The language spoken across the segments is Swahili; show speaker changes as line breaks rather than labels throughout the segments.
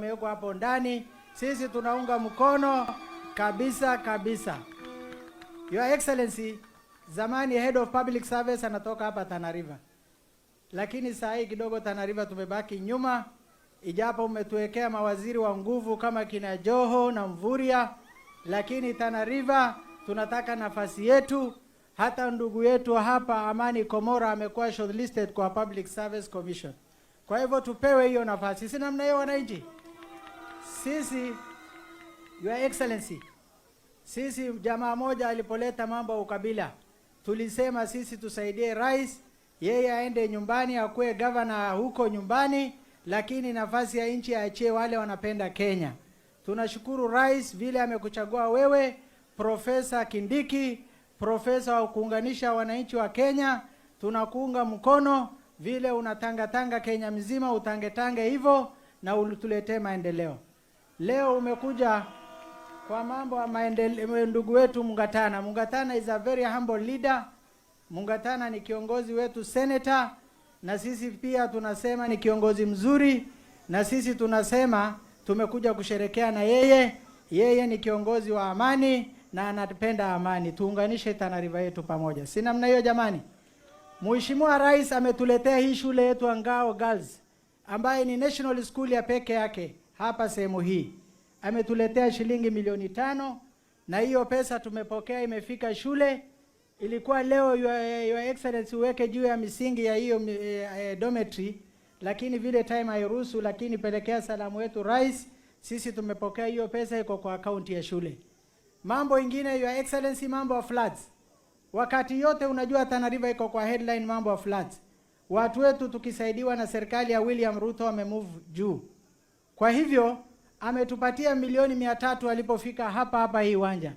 Wamewekwa hapo ndani, sisi tunaunga mkono kabisa kabisa. Your Excellency, zamani head of public service anatoka hapa Tana River, lakini saa hii kidogo Tana River tumebaki nyuma, ijapo umetuwekea mawaziri wa nguvu kama kina Joho na Mvurya, lakini Tana River tunataka nafasi yetu. Hata ndugu yetu hapa Amani Komora amekuwa shortlisted kwa Public Service Commission. Kwa hivyo tupewe hiyo nafasi, si namna hiyo wananchi? Sisi, Your Excellency, sisi jamaa moja alipoleta mambo ya ukabila, tulisema sisi tusaidie rais, yeye aende nyumbani akuwe governor huko nyumbani, lakini nafasi ya nchi aachie wale wanapenda Kenya. Tunashukuru rais vile amekuchagua wewe Profesa Kindiki, profesa wa kuunganisha wananchi wa Kenya. Tunakuunga mkono vile unatangatanga Kenya mzima, utangetange hivyo na utuletee maendeleo. Leo umekuja kwa mambo ya maendeleo, ndugu wetu Mungatana. Mungatana is a very humble leader. Mungatana ni kiongozi wetu senator, na sisi pia tunasema ni kiongozi mzuri, na sisi tunasema tumekuja kusherekea na yeye. Yeye ni kiongozi wa amani na anapenda amani. Tuunganishe Tana River yetu pamoja, si namna hiyo jamani? Mheshimiwa Rais ametuletea hii shule yetu ya Ngao Girls ambaye ni national school ya peke yake hapa sehemu hii. Ametuletea shilingi milioni 5 na hiyo pesa tumepokea, imefika shule. Ilikuwa leo Your Excellency uweke juu ya misingi ya hiyo dormitory, lakini vile time hairuhusu, lakini pelekea salamu yetu rais. Sisi tumepokea hiyo pesa, iko kwa akaunti ya shule. Mambo ingine, Your Excellency, mambo ya floods. Wakati yote unajua Tana River iko kwa headline mambo ya floods. Watu wetu tukisaidiwa na serikali ya William Ruto wamemove juu. Kwa hivyo ametupatia milioni 300 alipofika hapa hapa hii uwanja.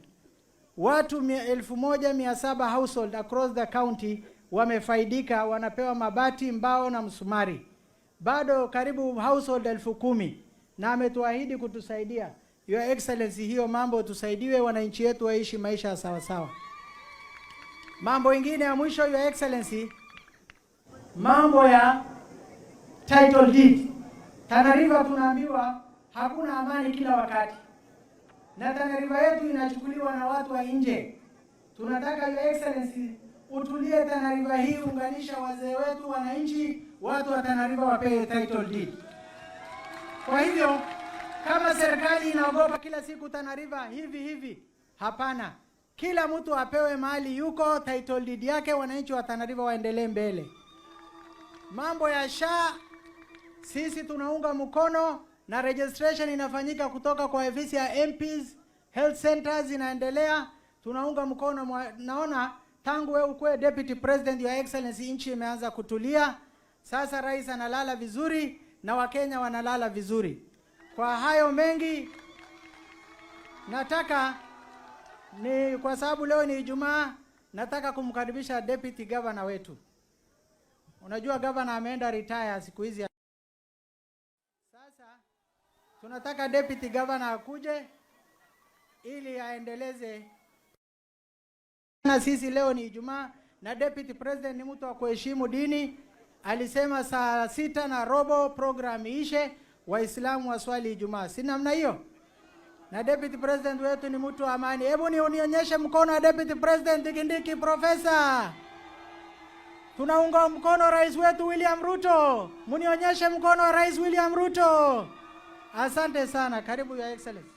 Watu 1700 household across the county wamefaidika, wanapewa mabati, mbao na msumari. Bado karibu household 10,000 na ametuahidi kutusaidia. Your Excellency, hiyo mambo tusaidiwe, wananchi wetu waishi maisha sawa sawa. Mambo ingine ya mwisho, Your Excellency, mambo ya title deed. Tana River tunaambiwa hakuna amani kila wakati, na Tana River yetu inachukuliwa na watu wa nje. Tunataka Your Excellency utulie Tana River hii, unganisha wazee wetu, wananchi, watu wa Tana River wapewe title deed. Kwa hivyo kama serikali inaogopa kila siku Tana River hivi hivi, hapana. Kila mtu apewe mahali yuko title deed yake, wananchi wa Tana River waendelee mbele. Mambo ya SHA sisi tunaunga mkono na registration inafanyika kutoka kwa ofisi ya MPs, health centers inaendelea, tunaunga mkono. Naona tangu wewe ukuwe deputy president, Your Excellency, nchi imeanza kutulia. Sasa rais analala vizuri na Wakenya wanalala vizuri. Kwa hayo mengi, nataka ni kwa sababu leo ni Ijumaa, nataka kumkaribisha deputy governor wetu. Unajua governor ameenda retire siku hizi. Sasa tunataka deputy governor akuje ili aendeleze na sisi. Leo ni Ijumaa na deputy president ni mtu wa kuheshimu dini. Alisema saa 6:15 program iishe, Waislamu waswali Ijumaa, si namna hiyo? Na deputy president wetu ni mtu wa amani. Hebu ni unionyeshe mkono wa deputy president Kindiki, profesa. Tunaunga mkono rais wetu William Ruto. Munionyeshe mkono wa rais William Ruto. Asante sana. Karibu, Your Excellency.